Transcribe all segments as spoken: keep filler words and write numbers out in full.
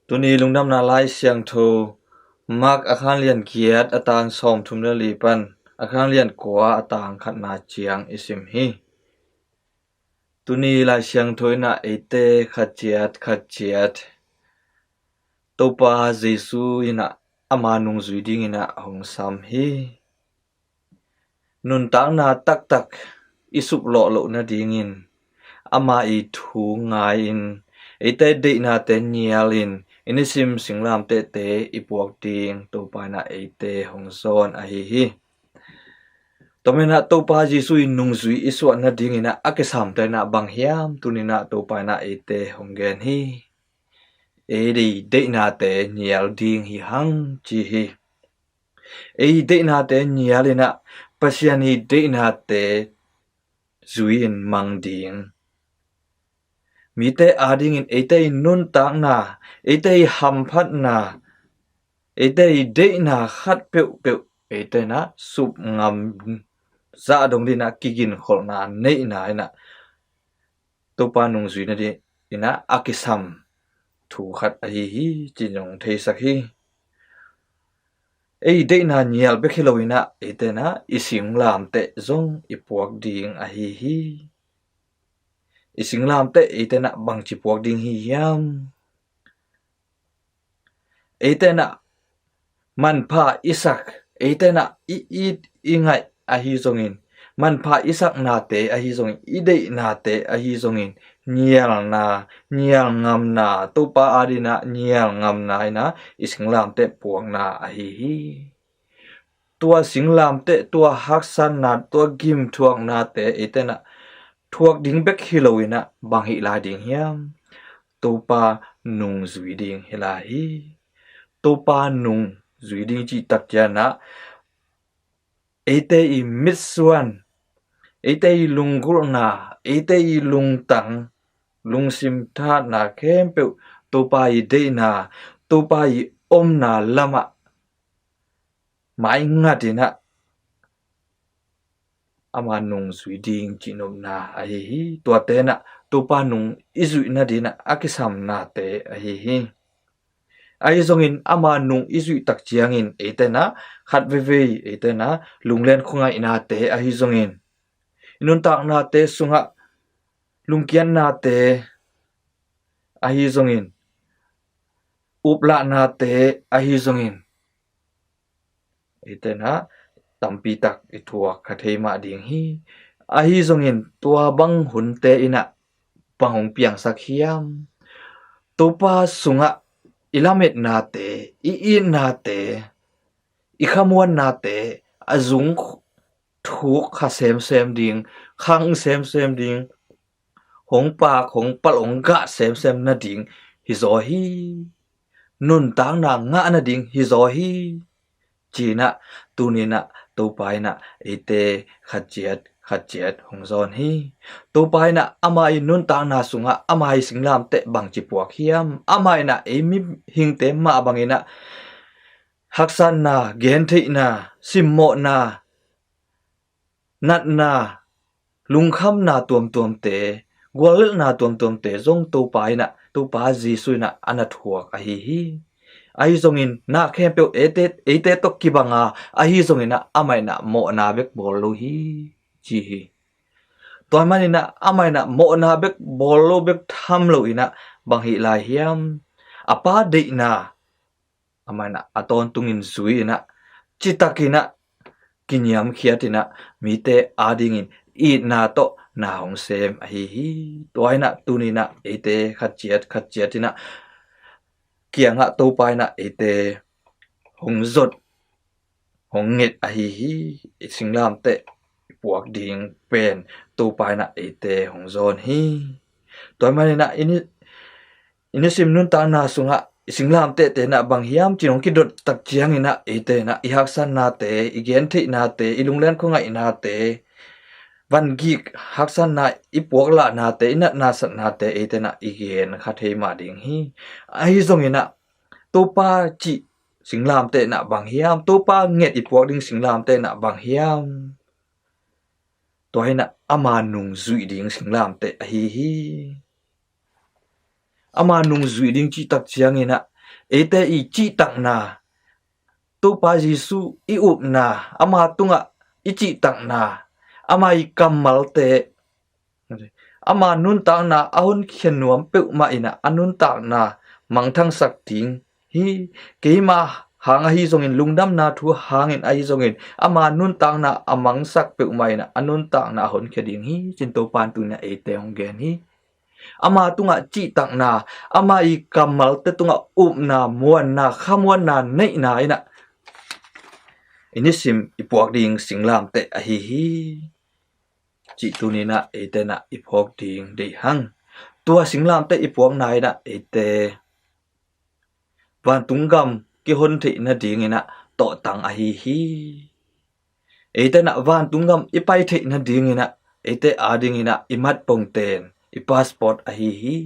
Tuni lungdamna Lai Siangtho Mark a khanlian giat a tang sawmthum le li pan a khanlian kua a tang khatna ciang i sim hi. Tuni Lai Siangtho in ah eite khat ciat khat ciat Topa Jesu in ah ama nungzui dingin ah hong sam hi. Nuntakna taktak i suplawh loh nadingin ama i thu ngai-in eite deihnate nialin i nisim singlamtehte i puak ding Topa in ah eite hong zawn ahi hi. Tua manin ah Topa Jesu i nungzui i suah nadingin ah a kisamte in ah bang hiam tuni in ah Topa in ah eite hong gen hi. Ei deihnate nial ding hi hang ci hi. Ei deihnate nial in ah Pasian i deihnate zui-in mang ding. Mite adingin eite i nuntakna, eite i hamphatna, eite i deihna khat peuhpeuh eite in ah sup ngam zah dong dingin ah kiginkholhna neihna in ah Topa nungzui nadingin ah a kisam thu khat ahi hi ci-in hong theisak hi. Ei deihna nial bek hi lo in ah eite in ah i singlamteh zong i puak ding ahi hi. I singlamteh eite in ah bangci puak ding hi hiam? Eite in ah manpha i sak, eite in ah i it i ngaih ahi zongin, manpha i saknate ahi zongin, i deihnate ahi zongin nialna, nial ngamna, Topa adingin ah nial ngamna in ah i singlamteh puakna ahi hi. Tua singlamteh, tua haksatna, tua gimthuaknate eite in ah thuak ding bek hi lo in ah bang hih lai ding hiam? Topa nungzui ding hi lai hi. Topa nungzui ding cih tak ciangin ah eite i mitsuan, eite i lunggulhna, eite i lungtang, lungsim thahatna khempeuh Topa i deihna, Topa i omna lamah maingat in ah ama nungzui ding cihnopna ahi hi. Tuate in ah Topa nung i zuih nadingin ah a kisamnate ahi hi. Ahi zongin ama nung i zuih tak ciangin eite in ah khat veivei eite in ah lunglen khuangaihnate ahi zongin, i nuntaknate sungah lungkiatnate ahi zongin, uplahnate ahi zongin, eite in ah tampi tak i thuak kha thei mah ding hi. Ahi zongin tua bang hunte in ah bang hong piangsak hiam? Topa sungah i lametnate, i itnate, i khamuannate a zung thuk kha semsem ding, khang semsem ding, hong pak, hong palh, hong gah semsem nading hi zaw hi. Nuntakna ngah nading hi zaw hi. Ci-in ah tuni in ah Topa in ah eite khat ciat khat ciat hong zawn hi. Topa in ah ama i nuntakna sungah ama i singlamteh bangci puak hiam? Ama in ah ei mihingte mah bangin ah haksatna, gentheihna, simmawhna, natna, lungkhamna tuamtuamte, guallelhna tuamtuamte zong Topa in ah, Topa Jesu in ah a na thuak ahi hi. Ahi zongin na khempeuh eite, eite tawh kibang a, ahi zongin ah amah in ah mawhna bek bawl lo hi, ci hi. Tua ahih manin ah amah in ah mawhna bek bawl lo bek tham lo in ah bang hih lai hiam? A Pa deihna amah in ah a tawntungin zui in ah, citak in ah, kiniamkhiat in ah, mite adingin itna tawh na hong sem ahi hi. Tua in ah tuni in ah eite khat ciat khat ciat in ah kiangah Topa in ah eite hong zot, hong nget ahi hi. I singlamteh i puak ding pen Topa in ah eite hong zawn hi. Tua ahih manin ah i ni, i nisim nuntakna sungah i singlamtehte in ah bang hiam ci-in hong kidot tak ciangin ah eite in ah i haksatnate, i gentheihnate, i lunglen khuangaihnate, vangik haksatna, i puaklahnate, i natna satnate eite in ah i gen kha thei mah ding hi. Ahi zongin ah Topa cih singlamteh in ah bang hiam? Topa nget i puak ding singlamteh in ah bang hiam? Tua in ah ama nungzuih ding singlamteh ahi hi. Ama nungzuih ding cih tak ciangin ah eite i cihtakna, Topa Jesu i upna, ama tungah i cihtakna, ama i kammalte, ama nuntakna a honkhia nuam peuhmah in ah a nuntakna mangthangsak ding hi. Keima hang ahi zongin, lungdamna thu hangin ahi zongin, ama nuntakna a mangsak peuhmah in ah a nuntakna a honkhia ding hi, ci-in Topa in tuni-in ah eite hong gen hi. Ama tungah cihtakna, ama i kammalte tungah upna, muanna, khamuanna neihna in ah i nisim i puak ding singlamteh ahi hi, cih tuni-in ah eite in ah i phawk ding deih hang. Tua singlamteh i puakna in ah eite vantung gam kihon theih nadingin ah tawhtang ahi hi. Eite in ah vantung gam i pai theih nadingin ah eite adingin ah i matpongten, i passport ahi hi.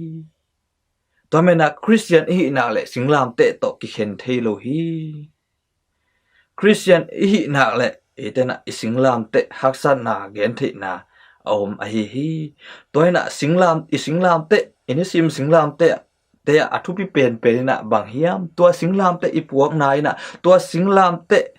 Tua manin ah Khristian i hih nak leh singlamteh tawh kikhen thei lo hi. Khristian i hih nak leh eite in ah i singlamteh haksatna, gentheihna a om ahi hi. Tua in ah singlam, i singlamteh, i nisim singlamteh te ah a thupi penpen in ah bang hiam? Tua singlamteh i puakna in ah, tua singlamteh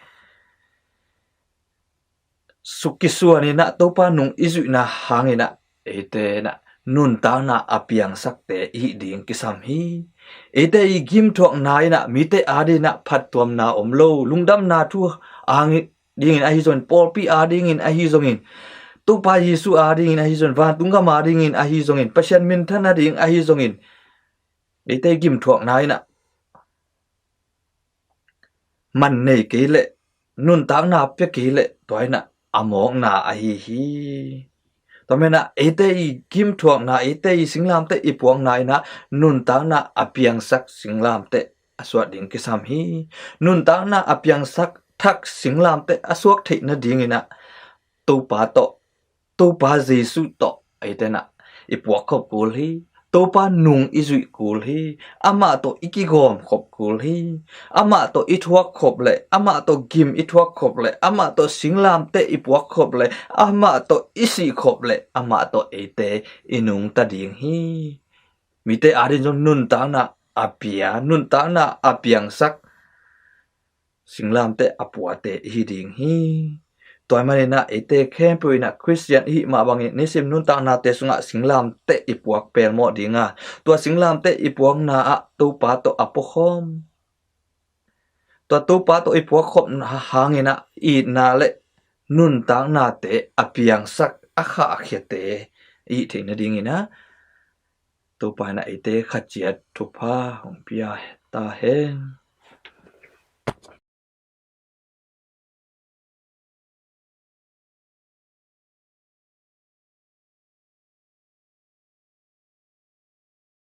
suk kisuan in ah Topa nung i zuihna hangin ah eite in ah nuntakna a piangsakte i hih ding kisam hi. Eite i gimthuakna in ah mite adingin ah phattuamna om lo, lungdamna thu adingin ahi zongin, pawlpi adingin ahi zongin, Topa Jesu adingin ahi zongin, vantung gam adingin ahi zongin, Pasian minthan nading ahi zongin, eite i gimthuakna in ah man nei kei leh, nuntakna pia kei leh, tua in ah a mawkna ahi hi. Tua manin ah eite i gimthuakna, eite i singlamteh i puakna in ah nuntakna a piangsak singlamteh a suak ding kisam hi. Nuntakna a piangsak thak singlamteh a suak theih nadingin ah Topa tawh, Topa Jesu tawh eite in ah i puak khop kul hi. Topa nung i zuih kul hi. Amah tawh i kigawm khop kul hi. Amah tawh i thuak khop leh, amah tawh gim i thuak khop leh, amah tawh singlamteh i puak khop leh, amah tawh i sih khop leh, amah tawh eite i nungta ding hi. Mite adingin zong nuntakna a pia, nuntakna a piangsak singlamteh a puate i hi ding hi. Tua ahih manin ah eite khempeuh in ah Khristian i hih mah bangin nisim nuntaknate sungah singlamteh i puak pelmawh ding a, tua singlamteh i puakna ah Topa tawh a puakhawm, tua Topa tawh i puakkhopna hangin ah itna leh nuntaknate a piangsak, a khahkhiate i hih theih nadingin ah Topa in ah eite khat ciat thupha hong pia ta hen.